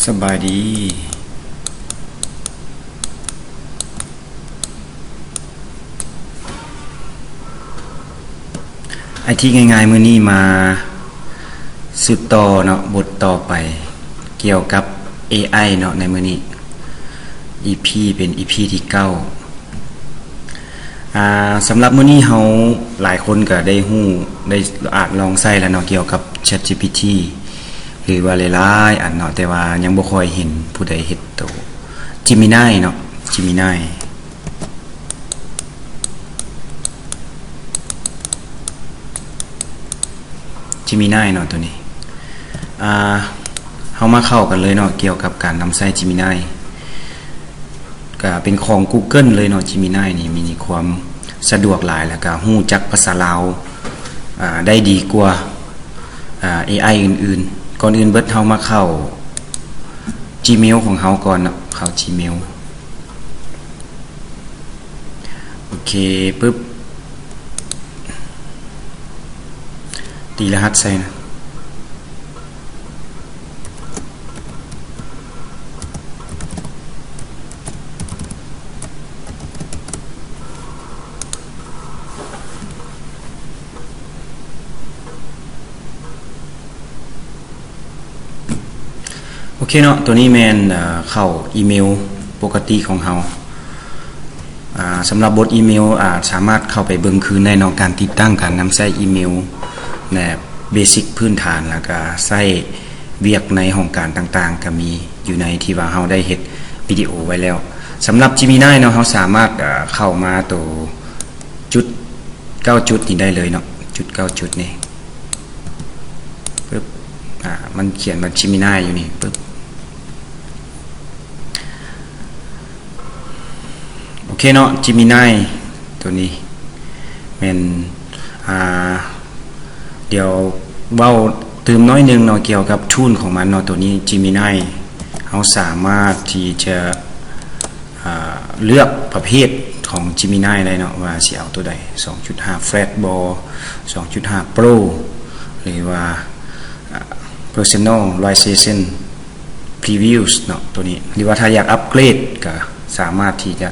ສະບາຍດີ. ໄອທີງ່າຍໆ ມື້ນີ້ມາສືບຕໍ່ເນາະ, ບົດຕໍ່ໄປກ່ຽວກັບເອໄອເນາະ ໃນມື້ນີ້ ອີພີ ເປັນອີພີທີເກົ້າ. ອ່າ ສຳລັບມື້ນີ້ເຮົາຫຼາຍຄົນກໍໄດ້ຮູ້ ໄດ້ອາດລອງໃຊ້ແລ້ວເນາະ ກ່ຽວກັບ ChatGPT ຫຼືວ່າຫຼາຍໆອັນເນາະ, ແຕ່ວ່າຍັງບໍ່ຄ່ອຍເຫັນຜູ້ໃດເຮັດໂຕ Gemini ເນາະ Gemini Gemini ເນາະ ໂຕນີ້. ອ່າ ເຮົາມາເຂົ້າກັນເລີຍເນາະ ກ່ຽວກັບການນຳໃຊ້ Gemini ກະເປັນຂອງ Google ເລີຍເນາະ. Gemini ນີ້ມີຄວາມສະດວກຫຼາຍ ແລ້ວກະຮູ້ຈັກພາສາລາວ ອ່າ ໄດ້ດີກວ່າ ອ່າ ເອໄອ ອື່ນໆ. ກ່ອນອື່ນເບິດເຮົາມາເຂົ້າ Gmail ຂອງເຮົາກ່ອນເນາະ, ເຂົ້າ Gmail. ໂອເຄ ປຶບ ຕີລະຫັດໃສ່ນະ. ໂອເຄເນາະ, ໂຕນີ້ແມ່ນ ເອີ ເຂົ້າອີເມວປົກກະຕິຂອງເຮົາ. ອ່າ ສຳລັບບົດອີເມວ ອາດສາມາດເຂົ້າໄປເບິ່ງຄືນໄດ້ເນາະ, ການຕິດຕັ້ງການນຳໃຊ້ອີເມວ ແບບເບສິກພື້ນຖານ ແລ້ວກະໃຊ້ວຽກໃນຫ້ອງການຕ່າງໆ ກະມີຢູ່ໃນທີ່ວ່າເຮົາໄດ້ເຮັດວິດີໂອໄວ້ແລ້ວ. ສຳລັບ Gemini ເນາະ, ເຮົາສາມາດ ເອີ ເຂົ້າມາໂຕຈຸດເກົ້າຈຸດນີ້ໄດ້ເລີຍເນາະ, ຈຸດເກົ້າຈຸດນີ້. ປຶບ ອ່າ ມັນຂຽນວ່າ Gemini ຢູ່ນີ້ ປຶບ. ໂອເຄເນາະ, Gemini ໂຕນີ້ແມ່ນ ອ່າ ດຽວເວົ້າຕື່ມໜ້ອຍໜຶ່ງເນາະ ກ່ຽວກັບ tool ຂອງມັນເນາະ. ໂຕນີ້ Gemini ເຮົາສາມາດທີ່ຈະ ອ່າ ເລືອກປະເພດຂອງ Gemini ໄດ້ເນາະ ວ່າຊິເອົາໂຕໃດ, ສອງຈຸດຫ້າ Flat ບໍ, ສອງຈຸດຫ້າ Pro ຫຼືວ່າ ອ່າ Personalization Previews ເນາະ ໂຕນີ້. ຫຼືວ່າຖ້າຢາກອັບເກຣດ ກໍສາມາດທີ່ຈະ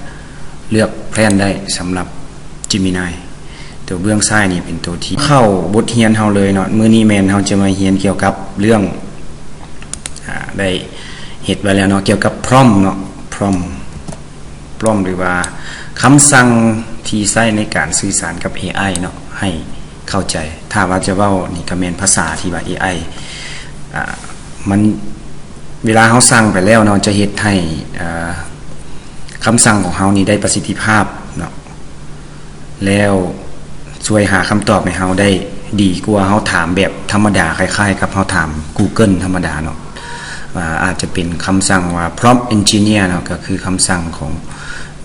ເລືອກແພນໄດ້ສຳລັບ Gemini. ໂຕເບື້ອງຊ້າຍນີ້ເປັນໂຕທີ່ເຂົ້າບົດຮຽນເຮົາເລີຍເນາະ. ມື້ນີ້ແມ່ນເຮົາຈະມາຮຽນກ່ຽວກັບເລື່ອງ ອ່າ ໄດ້ເຮັດໄວ້ແລ້ວເນາະ ກ່ຽວກັບ prompt ເນາະ prompt prompt ຫຼືວ່າຄຳສັ່ງທີ່ໃຊ້ໃນການສື່ສານກັບເອໄອເນາະ ໃຫ້ເຂົ້າໃຈ. ຖ້າວ່າຈະເວົ້ານີ້ກໍແມ່ນພາສາທີ່ວ່າເອໄອ ອ່າ ມັນ ເວລາເຮົາສັ່ງໄປແລ້ວເນາະ ຈະເຮັດໃຫ້ ເອີ ຄຳສັ່ງຂອງເຮົານີ້ໄດ້ປະສິດທິພາບເນາະ ແລ້ວຊ່ວຍຫາຄຳຕອບໃຫ້ເຮົາໄດ້ດີກວ່າເຮົາຖາມແບບທຳມະດາ, ຄ້າຍໆກັບເຮົາຖາມ Google ທຳມະດາເນາະ. ອາ ອາດຈະເປັນຄຳສັ່ງວ່າ prompt engineer ເນາະ, ກໍຄືຄຳສັ່ງຂອງ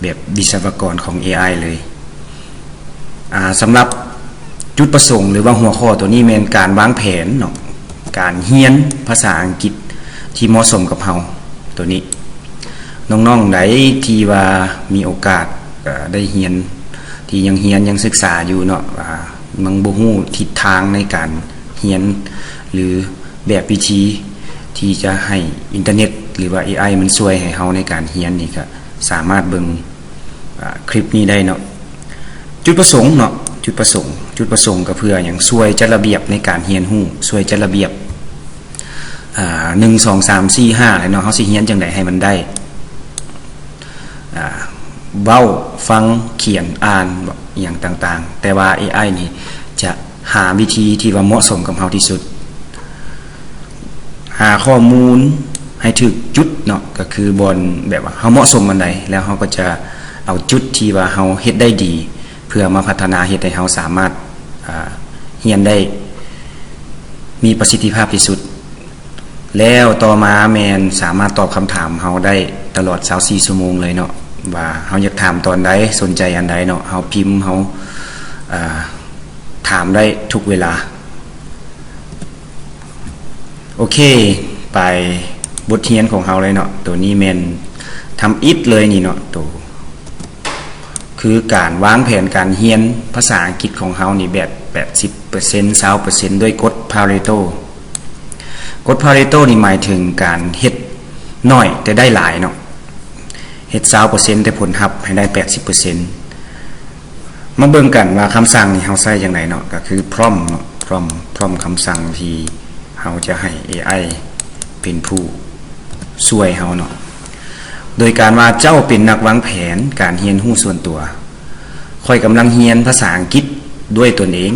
ແບບວິສະວະກອນຂອງເອໄອເລີຍ. ອ່າ ສຳລັບຈຸດປະສົງ ຫຼືວ່າຫົວຂໍ້ໂຕນີ້ແມ່ນການວາງແຜນເນາະ ການຮຽນພາສາອັງກິດທີ່ເໝາະສົມກັບເຮົາໂຕນີ້. ນ້ອງໆໃດທີ່ວ່າມີໂອກາດ ເອີ ໄດ້ຮຽນ ທີ່ຍັງຮຽນ ຍັງສຶກສາຢູ່ເນາະ ອ່າ ຍັງບໍ່ຮູ້ທິດທາງໃນການຮຽນ ຫຼືແບບວິທີທີ່ຈະໃຫ້ອິນເຕີເນັດ ຫຼືວ່າເອໄອມັນຊ່ວຍໃຫ້ເຮົາໃນການຮຽນນີ້ ກໍສາມາດເບິ່ງ ອ່າ ຄລິບນີ້ໄດ້ເນາະ. ຈຸດປະສົງເນາະ ຈຸດປະສົງ ຈຸດປະສົງກໍເພື່ອຫຍັງ? ຊ່ວຍຈັດລະບຽບໃນການຮຽນຮູ້, ຊ່ວຍຈັດລະບຽບ ອ່າ ໜຶ່ງ ສອງ ສາມ ສີ່ ຫ້າ ແລ້ວເນາະ, ເຮົາຊິຮຽນຈັ່ງໃດໃຫ້ມັນໄດ້ ອ່າ ເວົ້າ, ຟັງ, ຂຽນ, ອ່ານ ອີ່ຫຍັງຕ່າງໆ. ແຕ່ວ່າເອໄອນີ້ຈະຫາວິທີທີ່ວ່າເໝາະສົມກັບເຮົາທີ່ສຸດ. ຫາຂໍ້ມູນໃຫ້ຖືກຈຸດເນາະ, ກໍຄືບ່ອນແບບວ່າເຮົາເໝາະສົມອັນໃດ ແລ້ວເຮົາກໍຈະເອົາຈຸດທີ່ວ່າເຮົາເຮັດໄດ້ດີ ເພື່ອມາພັດທະນາເຮັດໃຫ້ເຮົາສາມາດ ອ່າ ຮຽນໄດ້ມີປະສິດທິພາບທີ່ສຸດ. ແລ້ວຕໍ່ມາແມ່ນສາມາດຕອບຄຳຖາມເຮົາໄດ້ຕະຫຼອດຊາວສີ່ຊົ່ວໂມງເລີຍເນາະ, ວ່າເຮົາຢາກຖາມຕອນໃດ, ສົນໃຈອັນໃດເນາະ, ເຮົາພິມ, ເຮົາ ອ່າ ຖາມໄດ້ທຸກເວລາ. ໂອເຄ ໄປບົດຮຽນຂອງເຮົາເລີຍເນາະ. ໂຕນີ້ແມ່ນທຳອິດເລີຍນີ້ເນາະ, ໂຕຄືການວາງແຜນການຮຽນພາສາອັງກິດຂອງເຮົານີ້ແບບ ແປດສິບເປີເຊັນ ຊາວເປີເຊັນ ດ້ວຍກົດ Pareto. ກົດ Pareto ນີ້ໝາຍເຖິງການເຮັດ ໜ້ອຍແຕ່ໄດ້ຫຼາຍເນາະ, ເຮັດຊາວເປີເຊັນ ແຕ່ຜົນຮັບໃຫ້ໄດ້ແປດສິບເປີເຊັນ. ມາເບິ່ງກັນວ່າຄຳສັ່ງນີ້ເຮົາໃຊ້ຈັ່ງໃດເນາະ, ກໍຄື prompt ເນາະ, prompt prompt ຄຳສັ່ງທີ່ເຮົາຈະໃຫ້ ເອໄອ ເປັນຜູ້ຊ່ວຍເຮົາເນາະ, ໂດຍການວ່າ ເຈົ້າເປັນນັກວາງແຜນການຮຽນຮູ້ສ່ວນຕົວ. ຂ້ອຍກຳລັງຮຽນພາສາອັງກິດດ້ວຍຕົນເອງ.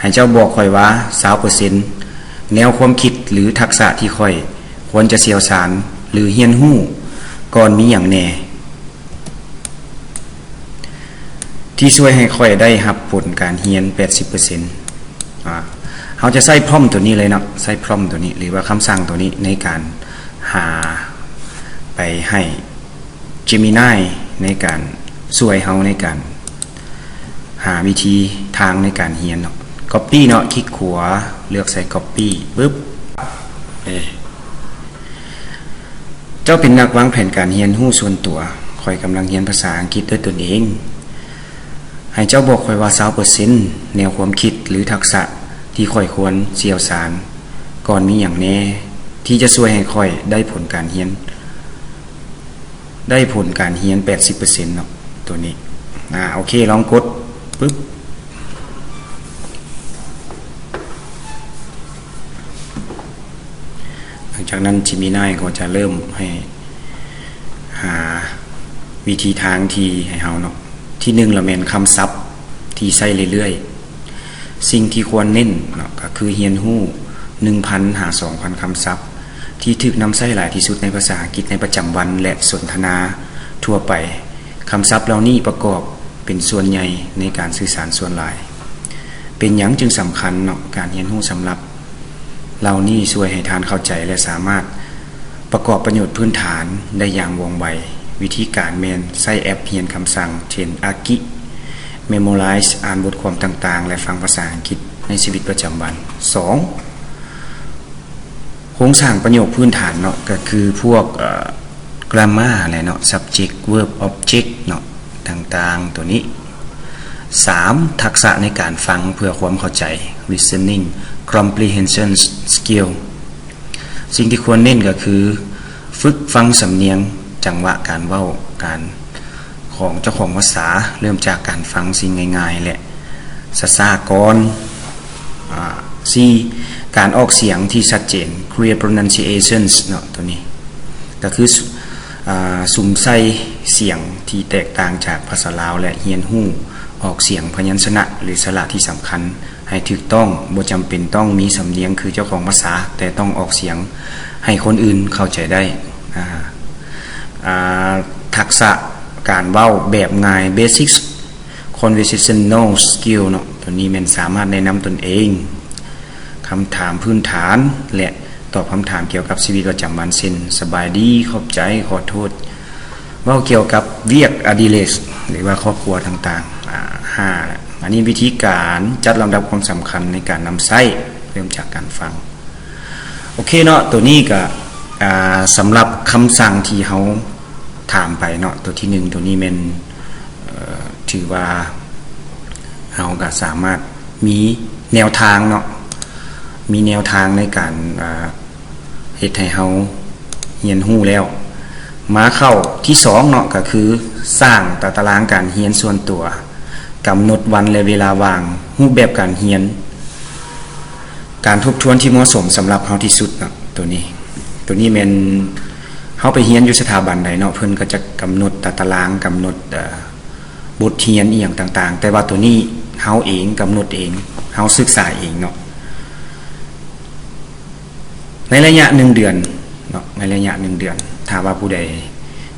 ໃຫ້ເຈົ້າບອກຂ້ອຍວ່າ ຊາວເປີເຊັນ ແນວຄວາມຄິດ ຫຼື ທັກສະທີ່ຂ້ອຍຄວນຈະຊ່ຽວຊານ ຫຼື ຮຽນຮູ້ກ່ອນມີຫຍັງແດ່ ທີ່ຊ່ວຍໃຫ້ຂ້ອຍໄດ້ຮັບຜົນການຮຽນແປດສິບເປີເຊັນ. ອາ ເຮົາຈະໃຊ້ prompt ຕົວນີ້ເລີຍເນາະ, ໃຊ້ prompt ຕົວນີ້ ຫຼືວ່າຄຳສັ່ງຕົວນີ້ໃນການຫາໄປໃຫ້ Gemini ໃນການຊ່ວຍເຮົາໃນການຫາວິທີທາງໃນການຮຽນເນາະ. Copy ເນາະ, ຄລິກຂວາ ເລືອກໃສ່ Copy ປຶບ ເອີ ເຈົ້າເປັນນັກວາງແຜນການຮຽນຮູ້ສ່ວນຕົວ. ຂ້ອຍກຳລັງຮຽນພາສາອັງກິດດ້ວຍຕົນເອງ. ໃຫ້ເຈົ້າບອກຂ້ອຍວ່າ ຊາວເປີເຊັນ ແນວຄວາມຄິດ ຫຼື ທັກສະທີ່ຂ້ອຍຄວນຊ່ຽວຊານກ່ອນມີຫຍັງແດ່ ທີ່ຈະຊ່ວຍໃຫ້ຂ້ອຍໄດ້ຜົນການຮຽນ ໄດ້ຜົນການຮຽນແປດສິບເປີເຊັນເນາະ ຕົວນີ້. ອາ ໂອເຄ ລອງກົດ ປຶບ. ຫຼັງຈາກນັ້ນ Gemini ກໍຈະເລີ່ມໃຫ້ຫາວິທີທາງທີ່ໃຫ້ເຮົາເນາະ. ທີໜຶ່ງລະແມ່ນຄຳສັບທີ່ໃຊ້ເລື້ອຍໆ. ສິ່ງທີ່ຄວນເນັ້ນເນາະ ກໍຄືຮຽນຮູ້ໜຶ່ງພັນຫາສອງພັນຄຳສັບ ທີ່ຖືກນຳໃຊ້ຫຼາຍທີ່ສຸດໃນພາສາອັງກິດໃນປະຈຳວັນ ແລະ ສົນທະນາທົ່ວໄປ. ຄຳສັບເຫຼົ່ານີ້ປະກອບເປັນສ່ວນໃຫຍ່ໃນການສື່ສານສ່ວນຫຼາຍ. ເປັນຫຍັງຈຶ່ງສຳຄັນເນາະ? ການຮຽນຮູ້ສຳລັບເຫຼົ່ານີ້ຊ່ວຍໃຫ້ທ່ານເຂົ້າໃຈ ແລະ ສາມາດປະກອບປະໂຫຍດພື້ນຖານໄດ້ຢ່າງວ່ອງໄວ. ວິທີການແມ່ນໃຊ້ແອັບຮຽນຄຳສັ່ງ ເຊັ່ນ Anki Memrise ອ່ານບົດຄວາມຕ່າງໆ ແລະ ຟັງພາສາອັງກິດໃນຊີວິດປະຈຳວັນ. ສອງ ໂຄງສ້າງປະໂຫຍກພື້ນຖານເນາະ ກໍຄືພວກ ເອີ grammar ແຫຼະເນາະ, subject verb object ເນາະ ຕ່າງໆ ຕົວນີ້. ສາມ ທັກສະໃນການຟັງເພື່ອຄວາມເຂົ້າໃຈ listening comprehension skill. ສິ່ງທີ່ຄວນເນັ້ນກໍຄືຝຶກຟັງສຳນຽງ, ຈັງຫວະການເວົ້າ, ການ ຂອງເຈົ້າຂອງພາສາ, ເລີ່ມຈາກການຟັງສິ່ງງ່າຍໆ ແລະ ຊ້າໆ ກ່ອນ. ອາ ສີ່ ການອອກສຽງທີ່ຊັດເຈນ clear pronunciations ເນາະ, ຕົວນີ້ກໍຄື ອາ ສຸມໃສ່ສຽງທີ່ແຕກຕ່າງຈາກພາສາລາວ ແລະ ຮຽນຮູ້ອອກສຽງພະຍັນຊະນະ ຫຼື ສະຫຼະທີ່ສຳຄັນ ໃຫ້ຖືກຕ້ອງ, ບໍ່ຈຳເປັນຕ້ອງມີສຳນຽງຄືເຈົ້າຂອງພາສາ, ແຕ່ຕ້ອງອອກສຽງໃຫ້ຄົນອື່ນເຂົ້າໃຈໄດ້. ອາ ອາ ທັກສະການເວົ້າແບບງ່າຍ basic conversational skill ເນາະ, ຕົວນີ້ແມ່ນສາມາດແນະນຳຕົນເອງ, ຄຳຖາມພື້ນຖານ ແລະ ຕອບຄຳຖາມກ່ຽວກັບຊີວິດປະຈຳວັນ ເຊັ່ນ ສະບາຍດີ, ຂອບໃຈ, ຂໍໂທດ, ເວົ້າກ່ຽວກັບວຽກອະດິເລກ ຫຼືວ່າຄອບຄົວຕ່າງໆ. ອາ ຫ້າ ອັນນີ້ວິທີການຈັດລຳດັບຄວາມສຳຄັນໃນການນຳໃຊ້, ເລີ່ມຈາກການຟັງ. ໂອເຄເນາະ, ຕົວນີ້ກະ ອາ ສຳລັບຄຳສັ່ງທີ່ເຮົາຖາມໄປເນາະ, ຕົວທີໜຶ່ງ ຕົວນີ້ແມ່ນ ເອີ ຖືວ່າເຮົາກະສາມາດມີແນວທາງເນາະ, ມີແນວທາງໃນການ ອາ ເຮັດໃຫ້ເຮົາຮຽນຮູ້ແລ້ວ. ມາເຂົ້າທີສອງເນາະ, ກໍຄືສ້າງຕາຕະລາງການຮຽນສ່ວນຕົວ, ກຳນົດວັນ ແລະ ເວລາວ່າງ, ຮູບແບບການຮຽນ, ການທົບທວນທີ່ເໝາະສົມສຳລັບເຮົາທີ່ສຸດເນາະ. ຕົວນີ້ ຕົວນີ້ແມ່ນເຮົາໄປຮຽນຢູ່ສະຖາບັນໃດເນາະ, ເພິ່ນກໍຈະກຳນົດຕາຕະລາງ, ກຳນົດ ເອີ ບົດຮຽນອີ່ຫຍັງຕ່າງໆ, ແຕ່ວ່າຕົວນີ້ເຮົາເອງກຳນົດເອງ, ເຮົາສຶກສາເອງເນາະ. ໃນໄລຍະໜຶ່ງເດືອນເນາະ, ໃນໄລຍະໜຶ່ງເດືອນ, ຖ້າວ່າຜູ້ໃດ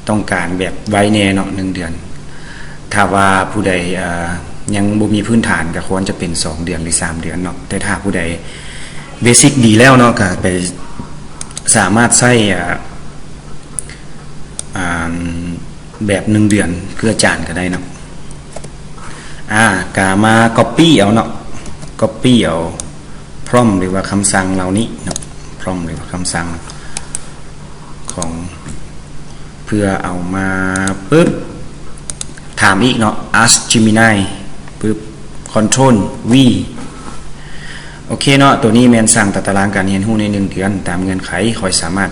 ຕ້ອງການແບບໄວແດ່ເນາະ ໜຶ່ງເດືອນ, ຖ້າວ່າຜູ້ໃດ ເອີ ຍັງບໍ່ມີພື້ນຖານ ກໍຄວນຈະເປັນສອງເດືອນ ຫຼື ສາມເດືອນເນາະ, ແຕ່ຖ້າຜູ້ໃດເບສິກດີແລ້ວເນາະ ກໍໄປສາມາດໃຊ້ ເອີ ອາ ແບບໜຶ່ງເດືອນຄືອາຈານກໍໄດ້ເນາະ. ອາ ກະມາກັອບປີ້ເອົາເນາະ, ກັອບປີ້ເອົາ prompt ຫຼືວ່າຄຳສັ່ງເຫຼົ່ານີ້ເນາະ, prompt ຫຼືວ່າຄຳສັ່ງຂອງ ເພື່ອເອົາມາປຶບ ຖາມອີກເນາະ, ask Gemini ປຶບ control V. ໂອເຄເນາະ, ຕົວນີ້ແມ່ນສ້າງຕາຕະລາງການຮຽນຮູ້ໃນໜຶ່ງເດືອນ, ຕາມເງື່ອນໄຂ ຂ້ອຍສາມາດ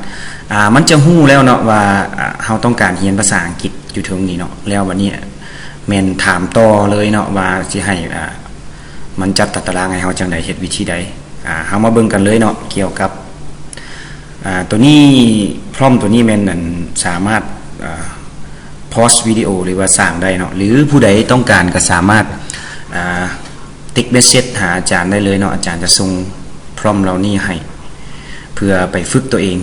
ອ່າ ມັນຈະຮູ້ແລ້ວເນາະວ່າ ອ່າ ເຮົາຕ້ອງການຮຽນພາສາອັງກິດຢູ່ເທິງນີ້ເນາະ. ແລ້ວບັດນີ້ແມ່ນຖາມຕໍ່ເລີຍເນາະວ່າຊິໃຫ້ ອ່າ ມັນຈັດຕາຕະລາງໃຫ້ເຮົາຈັ່ງໃດ ເຮັດວິທີໃດ. ອ່າ ເຮົາມາເບິ່ງກັນເລີຍເນາະ ກ່ຽວກັບ ອ່າ ໂຕນີ້ prompt ໂຕນີ້ແມ່ນ ອັນ ສາມາດ ອ່າ pause ວິດີໂອ ຫຼືວ່າສ້າງໄດ້ເນາະ ຫຼືຜູ້ໃດຕ້ອງການກໍສາມາດ ອ່າ text message ຫາອາຈານໄດ້ເລີຍເນາະ. ອາຈານຈະສົ່ງ prompt ເຫຼົ່ານີ້ໃຫ້ ເພື່ອໄປຝຶກຕົວເອງ.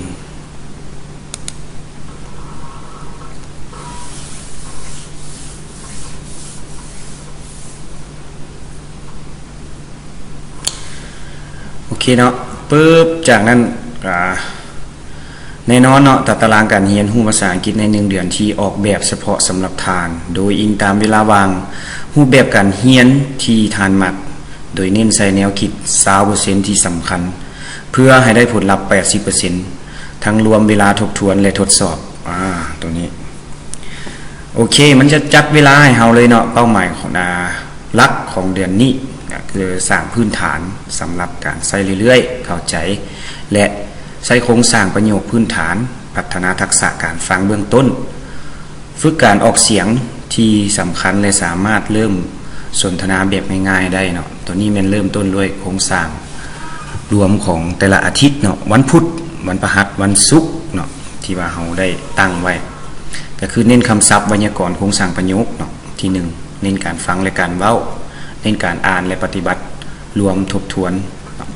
ໂອເຄເນາະ ປຶບ ຈາກນັ້ນ ອ່າ ແນ່ນອນເນາະ ຕາຕະລາງການຮຽນຮູ້ພາສາອັງກິດໃນໜຶ່ງເດືອນທີ່ອອກແບບສະເພາະສຳລັບທ່ານ ໂດຍອີງຕາມເວລາວ່າງ, ຮູບແບບການຮຽນທີ່ທ່ານມັກ, ໂດຍເນັ້ນໃສ່ແນວຄິດຊາວເປີເຊັນທີ່ສຳຄັນ ເພື່ອໃຫ້ໄດ້ຜົນລັບແປດສິບເປີເຊັນ ທັງລວມເວລາທົບທວນ ແລະ ທົດສອບ. ອ່າ ໂຕນີ້ ໂອເຄ ມັນຈະຈັດເວລາໃຫ້ເຮົາເລີຍເນາະ. ເປົ້າໝາຍຂອງ ອ່າ ຫຼັກຂອງເດືອນນີ້ກໍຄືສ້າງພື້ນຖານສຳລັບການໃຊ້ເລື້ອຍໆ, ເຂົ້າໃຈ ແລະ ໃຊ້ໂຄງສ້າງປະໂຫຍກພື້ນຖານ, ພັດທະນາທັກສະການຟັງເບື້ອງຕົ້ນ, ຝຶກການອອກສຽງທີ່ສຳຄັນ ແລະ ສາມາດເລີ່ມສົນທະນາແບບງ່າຍໆໄດ້ເນາະ. ໂຕນີ້ແມ່ນເລີ່ມຕົ້ນດ້ວຍໂຄງສ້າງລວມຂອງແຕ່ລະອາທິດເນາະ, ວັນພຸດ, ວັນພະຫັດ, ວັນສຸກເນາະ ທີ່ວ່າເຮົາໄດ້ຕັ້ງໄວ້ ກໍຄືເນັ້ນຄຳສັບ, ໄວຍາກອນ, ໂຄງສ້າງປະໂຫຍກເນາະ. ທີໜຶ່ງ ເນັ້ນການຟັງ ແລະ ການເວົ້າ, ເນັ້ນການອ່ານ ແລະ ປະຕິບັດ ລວມທົບທວນເນາະ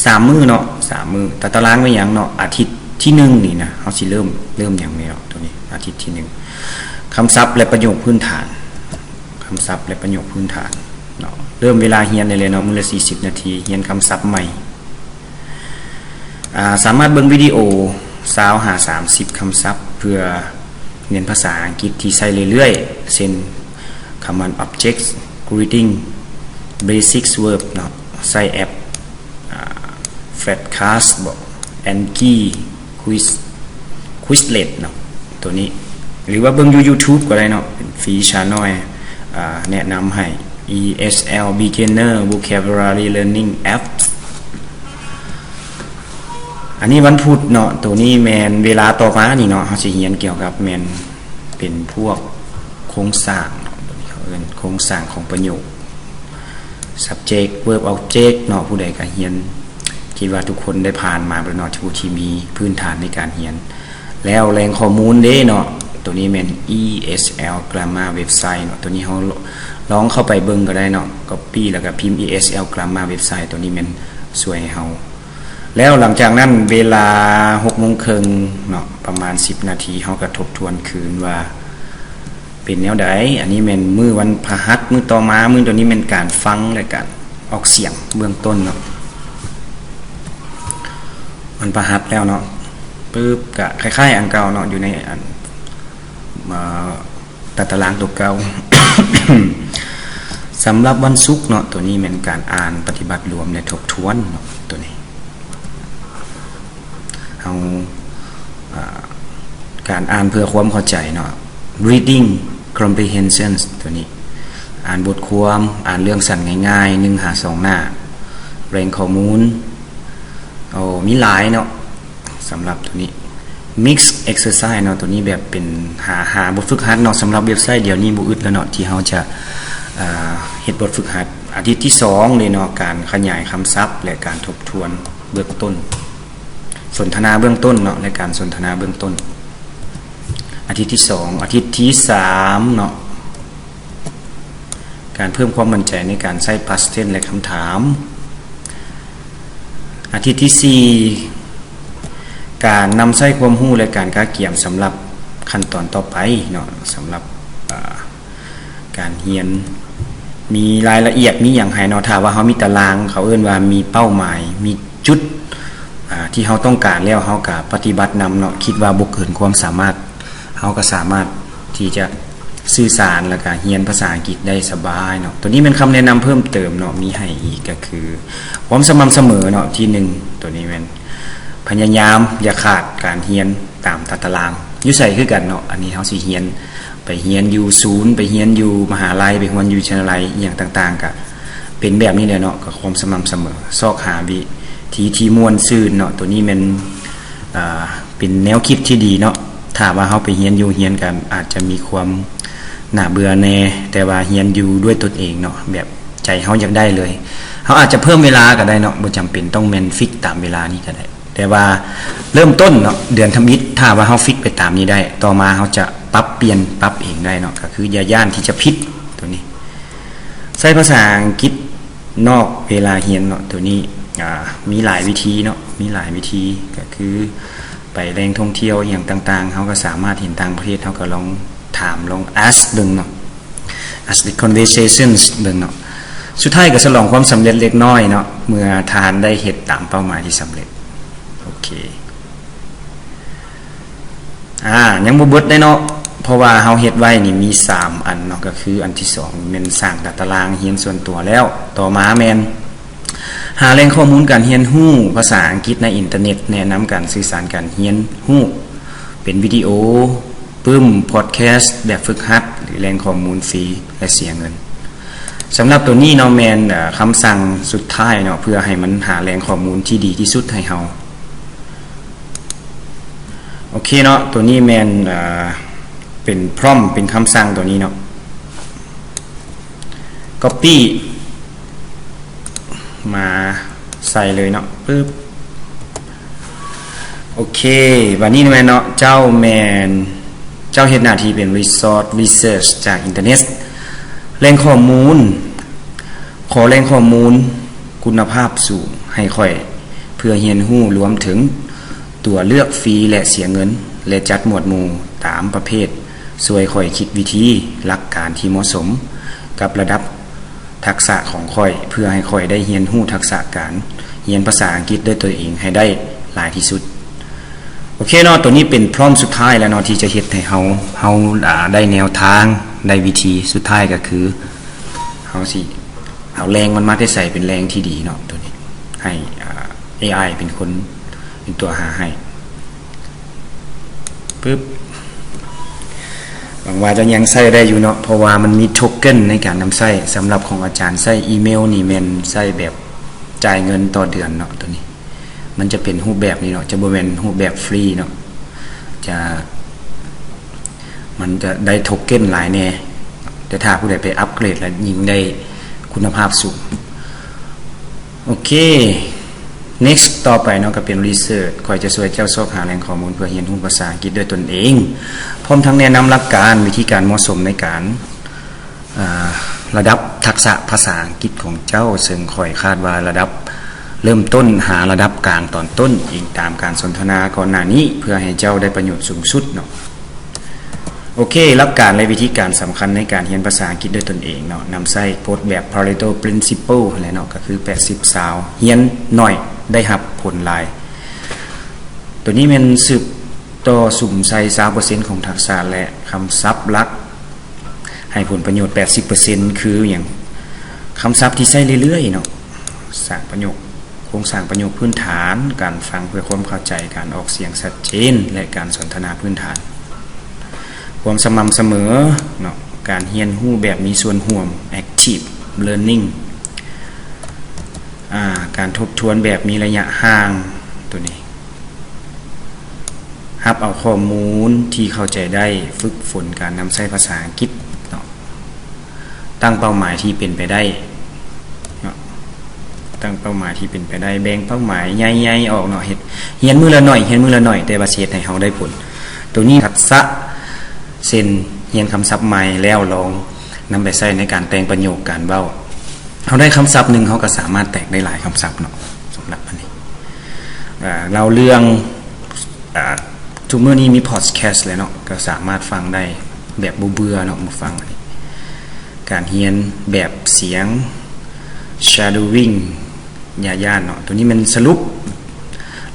ສາມມື້ເນາະ ສາມມື້. ຕາຕະລາງແມ່ນຫຍັງເນາະ? ອາທິດທີໜຶ່ງນີ້ນະ ເຮົາຊິເລີ່ມ ເລີ່ມຫຍັງນີ້ເນາະ? ໂຕນີ້ ອາທິດທີໜຶ່ງ ຄຳສັບ ແລະ ປະໂຫຍກພື້ນຖານ, ຄຳສັບ ແລະ ປະໂຫຍກພື້ນຖານເນາະ. ເລີ່ມເວລາຮຽນໄດ້ເລີຍເນາະ, ມື້ລະສີ່ສິບນາທີ ຮຽນຄຳສັບໃໝ່. ອ່າ ສາມາດເບິ່ງວິດີໂອຊາວຫາສາມສິບຄຳສັບ ເພື່ອຮຽນພາສາອັງກິດທີ່ໃຊ້ເລື້ອຍໆ ເຊັ່ນ command objects, greeting, basics verb ເນາະ, ໃຊ້ແອັບ ອ່າ Flashcards ບໍ Anki, Quiz, Quizlet ເນາະ ໂຕນີ້ ຫຼືວ່າເບິ່ງຢູ່ YouTube ກໍໄດ້ເນາະ ເປັນຟຣີຊານອຍ ອ່າ ແນະນຳໃຫ້ ESL Beginner Vocabulary Learning App. ອັນນີ້ວັນພຸດເນາະ, ໂຕນີ້ແມ່ນເວລາຕໍ່ມານີ້ເນາະ ເຮົາຊິຮຽນກ່ຽວກັບແມ່ນເປັນພວກໂຄງສ້າງເນາະ, ໂຕນີ້ເຂົາເອີ້ນໂຄງສ້າງຂອງປະໂຫຍກ subject verb object ເນາະ. ຜູ້ໃດກໍຮຽນ ຄິດວ່າທຸກຄົນໄດ້ຜ່ານມາແລ້ວເນາະ ຜູ້ທີ່ມີພື້ນຖານໃນການຮຽນ. ແລ້ວແຫຼ່ງຂໍ້ມູນເດ້ເນາະ, ໂຕນີ້ແມ່ນ ESL Grammar Website ເນາະ, ໂຕນີ້ເຮົາລອງເຂົ້າໄປເບິ່ງກໍໄດ້ເນາະ, copy ແລ້ວກໍພິມ ESL Grammar Website ໂຕນີ້ແມ່ນຊ່ວຍໃຫ້ເຮົາ. ແລ້ວຫຼັງຈາກນັ້ນເວລາຫົກໂມງເຄິ່ງເນາະ ປະມານສິບນາທີ ເຮົາກໍທົບທວນຄືນວ່າເປັນແນວໃດ. ອັນນີ້ແມ່ນມື້ວັນພະຫັດ ມື້ຕໍ່ມາ, ມື້ໂຕນີ້ແມ່ນການຟັງ ແລະ ການອອກສຽງເບື້ອງຕົ້ນເນາະ. ວັນພະຫັດແລ້ວເນາະ ປຶບ ກະຄ້າຍໆອັນເກົ່າເນາະ ຢູ່ໃນອັນ ເອີ ຕາຕະລາງຕົວເກົ່າ. ສຳລັບວັນສຸກເນາະ ໂຕນີ້ແມ່ນການອ່ານປະຕິບັດລວມ ແລະ ທົບທວນເນາະ ໂຕນີ້ ເຮົາ ອ່າ ການອ່ານເພື່ອຄວາມເຂົ້າໃຈເນາະ reading comprehension ໂຕນີ້ ອ່ານບົດຄວາມ ອ່ານເລື່ອງສັ້ນງ່າຍໆ ໜຶ່ງຫາສອງໜ້າ. ແຫຼ່ງຂໍ້ມູນ ໂອ້ ມີຫຼາຍເນາະ ສຳລັບໂຕນີ້ mix exercise ເນາະ, ໂຕນີ້ແບບເປັນ ຫາ ຫາບົດຝຶກຫັດເນາະ. ສຳລັບເວັບໄຊດຽວນີ້ບໍ່ອຶດແລ້ວເນາະ ທີ່ເຮົາຈະ ເອີ ເຮັດບົດຝຶກຫັດ. ອາທິດທີສອງເດ້ເນາະ ການຂະຫຍາຍຄຳສັບ ແລະ ການທົບທວນເບື້ອງຕົ້ນ, ສົນທະນາເບື້ອງຕົ້ນເນາະ ແລະ ການສົນທະນາເບື້ອງຕົ້ນ. ອາທິດທີສອງ. ອາທິດທີສາມເນາະ ການເພີ່ມຄວາມໝັ້ນໃຈໃນການໃຊ້ past tense ແລະ ຄຳຖາມ. ອາທິດທີສີ່ ການນຳໃຊ້ຄວາມຮູ້ ແລະ ການກະກຽມສຳລັບຂັ້ນຕອນຕໍ່ໄປເນາະ, ສຳລັບ ເອີ ການຮຽນ ມີລາຍລະອຽດ ມີຫຍັງໃຫ້ເນາະ. ຖ້າວ່າເຮົາມີຕາລາງ ເຂົາເອີ້ນວ່າມີເປົ້າໝາຍ ມີຈຸດ ອ່າ ທີ່ເຮົາຕ້ອງການແລ້ວ ເຮົາກະປະຕິບັດນຳເນາະ, ຄິດວ່າບໍ່ເກີນຄວາມສາມາດ ເຮົາກໍສາມາດທີ່ຈະສື່ສານ ແລ້ວກໍຮຽນພາສາອັງກິດໄດ້ສະບາຍເນາະ. ໂຕນີ້ແມ່ນຄຳແນະນຳເພີ່ມເຕີມເນາະ, ມີໃຫ້ອີກກໍຄື ຄວາມສະໝ່ຳສະເໝີເນາະ ທີໜຶ່ງ. ໂຕນີ້ແມ່ນພະຍາຍາມຢ່າຂາດການຮຽນຕາມຕາຕະລາງ. ຢູ່ໃສຄືກັນເນາະ, ອັນນີ້ເຮົາຊິຮຽນ ໄປຮຽນຢູ່ສູນ, ໄປຮຽນຢູ່ມະຫາໄລ, ໄປຮຽນຢູ່ວິທະຍາໄລ ອີ່ຫຍັງຕ່າງໆ ກະເປັນແບບນີ້ແຫຼະເນາະ, ກໍຄວາມສະໝ່ຳສະເໝີ, ຊອກຫາວິທີທີ່ມ່ວນຊື່ນເນາະ. ໂຕນີ້ແມ່ນ ອ່າ ປັນແນວຄິດທີ່ດີເນາະ. ຖ້າວ່າເຮົາໄປຮຽນຢູ່ຮຽນກໍອາດຈະມີຄວາມໜ້າເບື່ອແດ່, ແຕ່ວ່າຮຽນຢູ່ດ້ວຍຕົນເອງເນາະ, ແບບໃຈເຮົາຢາກໄດ້ເລີຍ. ເຮົາອາດຈະເພີ່ມເວລາກໍໄດ້ເນາະ, ບໍ່ຈຳເປັນຕ້ອງແມ່ນຟິກຕາມເວລານີ້ກໍໄດ້. ແຕ່ວ່າເລີ່ມຕົ້ນເນາະ, ເດືອນທຳອິດ, ຖ້າວ່າເຮົາຟິກໄປຕາມນີ້ໄດ້, ຕໍ່ມາເຮົາຈະປັບປ່ຽນ, ປັບເອງໄດ້ເນາະ, ກໍຄືຢ່າຢ້ານທີ່ຈະຜິດ. ຕົວນີ້ໃຊ້ພາສາອັງກິດນອກເວລາຮຽນເນາະ. ຕົວນີ້ ອ່າ ມີຫຼາຍວິທີເນາະ, ມີຫຼາຍວິທີ, ກໍຄືໄປແຫຼ່ງທ່ອງທ່ຽວອີ່ຫຍັງຕ່າງໆ, ເຮົາກໍສາມາດເຫັນຕ່າງປະເທດ, ເຮົາກໍລອງຖາມ, ລອງ ask ເບິ່ງເນາະ, ask the conversations ເບິ່ງເນາະ. ສຸດທ້າຍກໍສະຫຼອງຄວາມສຳເລັດເລັກນ້ອຍເນາະ, ເມື່ອທ່ານໄດ້ເຮັດຕາມເປົ້າໝາຍທີ່ສຳເລັດ. ໂອເຄ. ອ່າ ຍັງບໍ່ເບິດເດ້ເນາະ, ເພາະວ່າເຮົາເຮັດໄວ້ນີ້ມີສາມອັນເນາະ, ກໍຄືອັນທີສອງແມ່ນສ້າງຕາຕະລາງຮຽນສ່ວນຕົວແລ້ວ, ຕໍ່ມາແມ່ນຫາແຫຼ່ງຂໍ້ມູນການຮຽນຮູ້ພາສາອັງກິດໃນອິນເຕີເນັດ, ແນະນຳການສື່ສານການຮຽນຮູ້ເປັນວິດີໂອ, ປຶ້ມ, ພອດແຄສ, ແບບຝຶກຫັດ ຫຼື ແຫຼ່ງຂໍ້ມູນຟຣີ ແລະ ເສຍເງິນ. ສຳລັບຕົວນີ້ເນາະ ແມ່ນ ເອີ ຄຳສັ່ງສຸດທ້າຍເນາະ, ເພື່ອໃຫ້ມັນຫາແຫຼ່ງຂໍ້ມູນທີ່ດີທີ່ສຸດໃຫ້ເຮົາ. ໂອເຄເນາະ, ຕົວນີ້ແມ່ນ ເອີ ເປັນ prompt ເປັນຄຳສັ່ງຕົວນີ້ເນາະ, copy ມາໃສ່ເລີຍເນາະ, ປຶບ. ໂອເຄ, ບາດນີ້ແມ່ນເນາະ, ເຈົ້າແມ່ນ ເຈົ້າເຮັດໜ້າທີ່ເປັນ resource research ຈາກອິນເຕີເນັດ, ແຫຼ່ງຂໍ້ມູນ, ຂໍແຫຼ່ງຂໍ້ມູນຄຸນນະພາບສູງໃຫ້ຂ້ອຍ ເພື່ອຮຽນຮູ້ລວມເຖິງຕົວເລືອກຟຣີ ແລະ ເສຍເງິນ ແລະ ຈັດໝວດໝູ່ຕາມປະເພດ, ຊ່ວຍຂ້ອຍຄິດວິທີ, ຫຼັກການທີ່ເໝາະສົມກັບລະດັບ ທັກສະຂອງຂ້ອຍ ເພື່ອໃຫ້ຂ້ອຍໄດ້ຮຽນຮູ້ທັກສະການຮຽນພາສາອັງກິດດ້ວຍຕົນເອງໃຫ້ໄດ້ຫຼາຍທີ່ສຸດ. ໂອເຄເນາະ, ຕົວນີ້ເປັນ prompt ສຸດທ້າຍແລ້ວເນາະ ທີ່ຈະເຮັດໃຫ້ເຮົາ ເຮົາ ອ່າ ໄດ້ແນວທາງ, ໄດ້ວິທີ. ສຸດທ້າຍກໍຄືເຮົາຊິເອົາແຫຼ່ງມັນມາແຕ່ໃສເປັນແຫຼ່ງທີ່ດີເນາະ, ຕົວນີ້ໃຫ້ ອ່າ ເອໄອ ເປັນຄົນ ເປັນຕົວຫາໃຫ້. ປຶບ, ຫວັງວ່າຈະຍັງໃຊ້ໄດ້ຢູ່ເນາະ, ເພາະວ່າມັນມີໂທເຄັນໃນການນຳໃຊ້. ສຳລັບຂອງອາຈານໃຊ້ອີເມວນີ້ແມ່ນໃຊ້ແບບຈ່າຍເງິນຕໍ່ເດືອນເນາະ, ຕົວນີ້ມັນຈະເປັນຮູບແບບນີ້ເນາະ, ຈະບໍ່ແມ່ນຮູບແບບຟຣີເນາະ, ຈະ ມັນຈະໄດ້ໂທເຄັນຫຼາຍແດ່, ແຕ່ຖ້າຜູ້ໃດໄປອັບເກຣດແລ້ວຍິ່ງໄດ້ຄຸນນະພາບສູງ. ໂອເຄ, next ຕໍ່ໄປເນາະ ກໍເປັນ research. ຂ້ອຍຈະຊ່ວຍເຈົ້າຊອກຫາແຫຼ່ງຂໍ້ມູນເພື່ອຮຽນຮູ້ພາສາອັງກິດດ້ວຍຕົນເອງ, ພ້ອມທັງແນະນຳຫຼັກການ, ວິທີການເໝາະສົມໃນການ ອ່າ ລະດັບທັກສະພາສາອັງກິດຂອງເຈົ້າ, ເຊິ່ງຂ້ອຍຄາດວ່າລະດັບເລີ່ມຕົ້ນຫາລະດັບກາງຕອນຕົ້ນ, ອີງຕາມການສົນທະນາກ່ອນໜ້ານີ້, ເພື່ອໃຫ້ເຈົ້າໄດ້ປະໂຫຍດສູງສຸດເນາະ. ໂອເຄ, ຫຼັກການ ແລະ ວິທີການສຳຄັນໃນການຮຽນພາສາອັງກິດດ້ວຍຕົນເອງເນາະ, ນຳໃຊ້ກົດແບບ Pareto Principle ຫັ້ນແຫຼະເນາະ, ກໍຄື ແປດສິບ ຊາວ, ຮຽນໜ້ອຍໄດ້ຮັບຜົນຫຼາຍ. ຕົວນີ້ແມ່ນສືບຕໍ່ສຸມໃສ່ ຊາວເປີເຊັນຂອງທັກສະ ແລະ ຄຳສັບຫຼັກ ໃຫ້ຜົນປະໂຫຍດ ແປດສິບເປີເຊັນ ຄືຫຍັງ? ຄຳສັບທີ່ໃຊ້ເລື້ອຍໆເນາະ, ສ້າງປະໂຫຍກ, ໂຄງສ້າງປະໂຫຍກພື້ນຖານ, ການຟັງເພື່ອຄວາມເຂົ້າໃຈ, ການອອກສຽງຊັດເຈນ ແລະ ການສົນທະນາພື້ນຖານ. ຄວາມສະໝ່ຳສະເໝີເນາະ, ການຮຽນຮູ້ແບບມີສ່ວນຮ່ວມ, active learning, ອາ, ການທົບທວນແບບມີໄລຍະຫ່າງ, ຕົວນີ້ ຮັບເອົາຂໍ້ມູນທີ່ເຂົ້າໃຈໄດ້, ຝຶກຝົນການນຳໃຊ້ພາສາອັງກິດເນາະ, ຕັ້ງເປົ້າໝາຍທີ່ເປັນໄປໄດ້ເນາະ, ຕັ້ງເປົ້າໝາຍທີ່ເປັນໄປໄດ້, ແບ່ງເປົ້າໝາຍໃຫຍ່ໆອອກເນາະ, ເຮັດ, ຮຽນມື້ລະໜ້ອຍ, ຮຽນມື້ລະໜ້ອຍ, ແຕ່ວ່າຊິເຮັດໃຫ້ເຮົາໄດ້ຜົນ. ຕົວນີ້ທັກສະ ເຊັ່ນ ຮຽນຄຳສັບໃໝ່ແລ້ວ ລອງນຳໄປໃຊ້ໃນການແຕ່ງປະໂຫຍກ, ການເວົ້າ. ເຮົາໄດ້ຄຳສັບໜຶ່ງ, ເຮົາກໍສາມາດແຕກໄດ້ຫຼາຍຄຳສັບເນາະ, ສຳລັບອັນນີ້. ອ່າ ເລົ່າເລື່ອງ, ອ່າ ທຸກມື້ນີ້ມີພອດແຄສແລ້ວເນາະ, ກໍສາມາດຟັງໄດ້ແບບບໍ່ເບື່ອເນາະ, ມາຟັງອັນນີ້. ການຮຽນແບບສຽງ, shadowing, ຢ່າຢ້ານເນາະ. ຕົວນີ້ແມ່ນສະຫຼຸບ.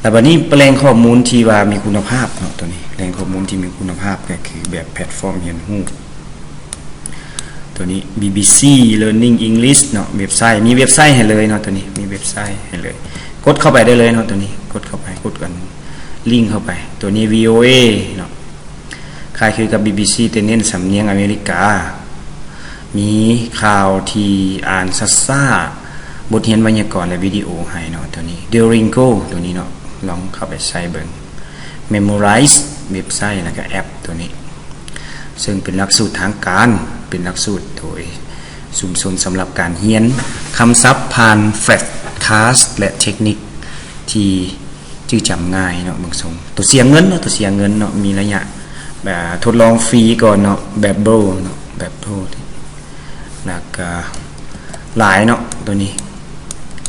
ແລ້ວບັດນີ້ແຫຼ່ງຂໍ້ມູນທີ່ວ່າມີຄຸນນະພາບເນາະ, ຕົວນີ້ແຫຼ່ງຂໍ້ມູນທີ່ມີຄຸນນະພາບກໍຄືແບບແພລດຟອມຮຽນຮູ້. ຕົວນີ້ ບີບີຊີ Learning English ເນາະ, ເວັບໄຊ, ມີເວັບໄຊໃຫ້ເລີຍເນາະ, ຕົວນີ້ມີເວັບໄຊໃຫ້ເລີຍ. ກົດເຂົ້າໄປໄດ້ເລີຍເນາະ, ຕົວນີ້ກົດເຂົ້າໄປ, ກົດກັນ ລິ້ງເຂົ້າໄປ. ຕົວນີ້ ວີໂອເອ ເນາະ, ຄ້າຍຄືກັບ ບີບີຊີ ແຕ່ເນັ້ນສຳນຽງອາເມລິກາ, ມີຂ່າວທີ່ອ່ານຊ້າໆ, ບົດຮຽນໄວຍາກອນ ແລະ ວິດີໂອໃຫ້ເນາະ. ຕົວນີ້ Duolingo ຕົວນີ້ເນາະ, ລອງເຂົ້າໄປໃຊ້ເບິ່ງ. Memorize ເວັບໄຊ ແລ້ວກໍແອັບໂຕນີ້ ເຊິ່ງເປັນຫຼັກສູດທາງການ ເປັນຫຼັກສູດໂດຍຊຸມຊົນສຳລັບການຮຽນຄຳສັບຜ່ານ Flashcards ແລະ ເທັກນິກທີ່ຈື່ຈຳງ່າຍເນາະ. ເບິ່ງຊົງ ໂຕເສຍເງິນເນາະ ໂຕເສຍເງິນເນາະ ມີໄລຍະ ແບບ ທົດລອງຟຣີກ່ອນເນາະ Babbel ເນາະ Babbel ແລ້ວກໍຫຼາຍເນາະ ໂຕນີ້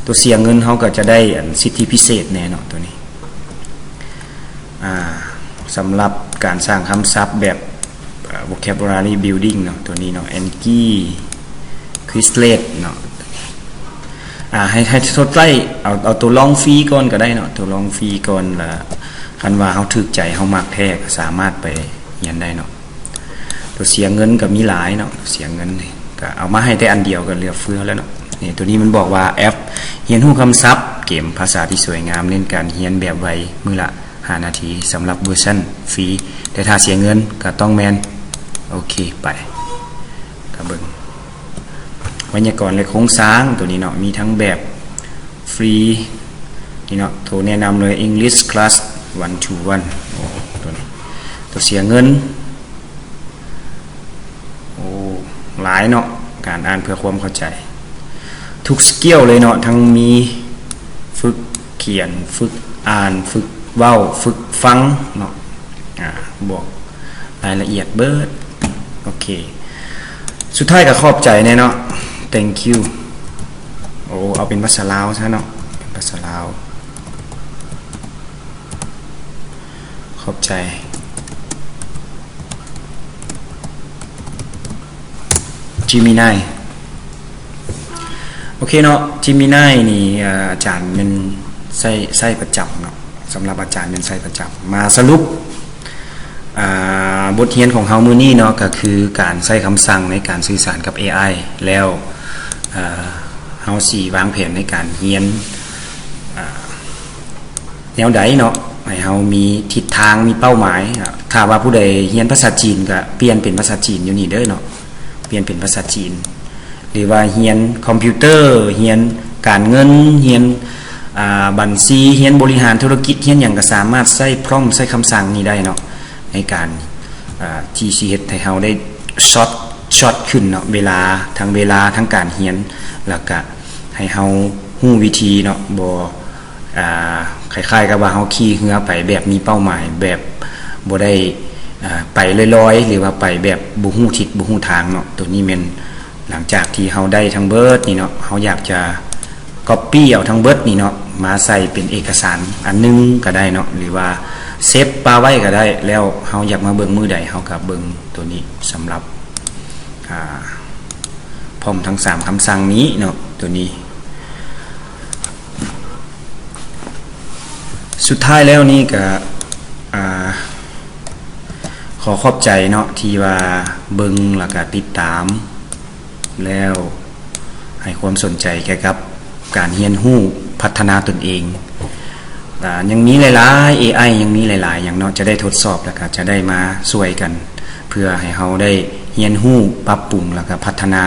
ໂຕເສຍເງິນເຮົາກໍຈະໄດ້ອັນສິດທິພິເສດແດ່ເນາະ ໂຕນີ້ ອ່າ ສຳລັບການສ້າງຄຳສັບແບບ ເອີ່ vocabulary building ເນາະ ໂຕນີ້ເນາະ Anki Quizlet ເນາະ ອ່າ ໃຫ້ ໃຫ້ທົດໄລ່ ເອົາ ເອົາໂຕລອງຟຣີກ່ອນກໍໄດ້ເນາະ ໂຕລອງຟຣີກ່ອນ ລະຄັນວ່າເຮົາຖືກໃຈ ເຮົາມັກແທ້ ກໍສາມາດໄປຮຽນໄດ້ເນາະ. ໂຕເສຍເງິນກໍມີຫຼາຍເນາະ ເສຍເງິນນີ້ ກໍເອົາມາໃຫ້ແຕ່ອັນດຽວກໍເຫຼືອເຟືອແລ້ວເນາະ. ນີ້ ໂຕນີ້ມັນບອກວ່າແອັບຮຽນຮູ້ຄຳສັບ ເກມພາສາທີ່ສວຍງາມ ເນັ້ນການຮຽນແບບໄວ ມື້ລະຫ້ານາທີ ສຳລັບເວີຊັນຟຣີ ແຕ່ຖ້າເສຍເງິນກໍຕ້ອງແມ່ນ ໂອເຄ ໄປ ກໍເບິ່ງໄວຍາກອນ ແລະ ໂຄງສ້າງ ໂຕນີ້ເນາະ ມີທັງແບບຟຣີ ນີ້ເນາະ ໂຕແນະນຳເລີຍ English Class One to One ໂອ້ ໂຕນີ້ ໂຕເສຍເງິນ ໂອ້ ຫຼາຍເນາະ ການອ່ານເພື່ອຄວາມເຂົ້າໃຈ ທຸກສະກິວເລີຍເນາະ ທັງມີຝຶກຂຽນ ຝຶກອ່ານ ຝຶກເວົ້າ ຝຶກຟັງເນາະ ອ່າ ບອກລາຍລະອຽດເບີດ. ໂອເຄ ສຸດທ້າຍກໍຂອບໃຈແດ່ເນາະ Thank you. ໂອ້ ເອົາເປັນພາສາລາວຊະເນາະ ເປັນພາສາລາວ ຂອບໃຈ. Gemini ໂອເຄເນາະ Gemini ນີ້ ອາ ອາຈານແມ່ນໃຊ້ ໃຊ້ປະຈຳເນາະ ສຳລັບອາຈານແມ່ນໃຊ້ປະຈຳ. ມາສະຫຼຸບ ອາ ບົດຮຽນຂອງເຮົາມື້ນີ້ເນາະ ກໍຄືການໃຊ້ຄຳສັ່ງໃນການສື່ສານກັບ ເອໄອ ແລ້ວ ອາ ເຮົາຊິວາງແຜນໃນການຮຽນ ອາ ແນວໃດເນາະ ໃຫ້ເຮົາມີທິດທາງ ມີເປົ້າໝາຍ. ຖ້າວ່າຜູ້ໃດຮຽນພາສາຈີນ ກະປ່ຽນເປັນພາສາຈີນຢູ່ນີ້ເດີເນາະ ປ່ຽນເປັນພາສາຈີນ ຫຼືວ່າຮຽນຄອມພິວເຕີ ຮຽນການເງິນ ຮຽນ ອາ ບັນຊີ ຮຽນບໍລິຫານທຸລະກິດ ຮຽນຫຍັງກະສາມາດໃຊ້ prompt ໃຊ້ຄຳສັ່ງນີ້ໄດ້ເນາະ ໃນການ ອາ ທີ່ຊິເຮັດໃຫ້ເຮົາໄດ້ short short ຂຶ້ນເນາະ ເວລາ ທັງເວລາ ທັງການຮຽນ ແລ້ວກະໃຫ້ເຮົາຮູ້ວິທີເນາະ ບໍ່ ອ່າ ຄ້າຍໆກັບວ່າເຮົາຂີ່ເຮືອໄປແບບມີເປົ້າໝາຍ ແບບບໍ່ໄດ້ ອ່າ ໄປລອຍໆ ຫຼືວ່າໄປແບບບໍ່ຮູ້ທິດບໍ່ຮູ້ທາງເນາະ. ໂຕນີ້ແມ່ນຫຼັງຈາກທີ່ເຮົາໄດ້ທັງເບິດນີ້ເນາະ ເຮົາຢາກຈະ copy ເອົາທັງເບິດນີ້ເນາະ ມາໃສ່ເປັນເອກະສານອັນໜຶ່ງກໍໄດ້ເນາະ ຫຼືວ່າ save ປະໄວ້ກໍໄດ້ ແລ້ວເຮົາຢາກມາເບິ່ງມື້ໃດ ເຮົາກໍເບິ່ງໂຕນີ້ ສຳລັບ ອ່າ prompt ທັງສາມຄຳສັ່ງນີ້ເນາະ ໂຕນີ້. ສຸດທ້າຍແລ້ວນີ້ກະ ອ່າ ຂໍຂອບໃຈເນາະ ທີ່ວ່າເບິ່ງ ແລ້ວກະຕິດຕາມ ແລ້ວໃຫ້ຄວາມສົນໃຈກ່ຽວກັບການຮຽນຮູ້ພັດທະນາຕົນເອງ. ອ່າ ຍັງມີຫຼາຍໆ ເອໄອ ຍັງມີຫຼາຍໆຢ່າງເນາະ ຈະໄດ້ທົດສອບ ແລ້ວກະຈະໄດ້ມາຊ່ວຍກັນ ເພື່ອໃຫ້ເຮົາໄດ້ຮຽນຮູ້ ປັບປຸງ ແລ້ວກະພັດທະນາ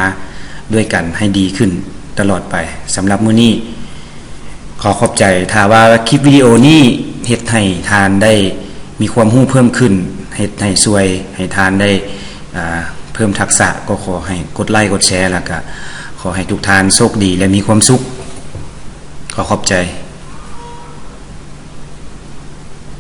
ດ້ວຍກັນໃຫ້ດີຂຶ້ນຕະຫຼອດໄປ. ສຳລັບມື້ນີ້ ຂໍຂອບໃຈ. ຖ້າວ່າຄລິບວິດີໂອນີ້ເຮັດໃຫ້ທ່ານໄດ້ມີຄວາມຮູ້ເພີ່ມຂຶ້ນ ເຮັດໃຫ້ຊ່ວຍໃຫ້ທ່ານໄດ້ ອ່າ ເພີ່ມທັກສະ ກໍຂໍໃຫ້ກົດໄລກົດແຊ ແລ້ວກະຂໍໃຫ້ທຸກທ່ານໂຊກດີ ແລະ ມີຄວາມສຸກ. ຂໍຂອບໃຈ.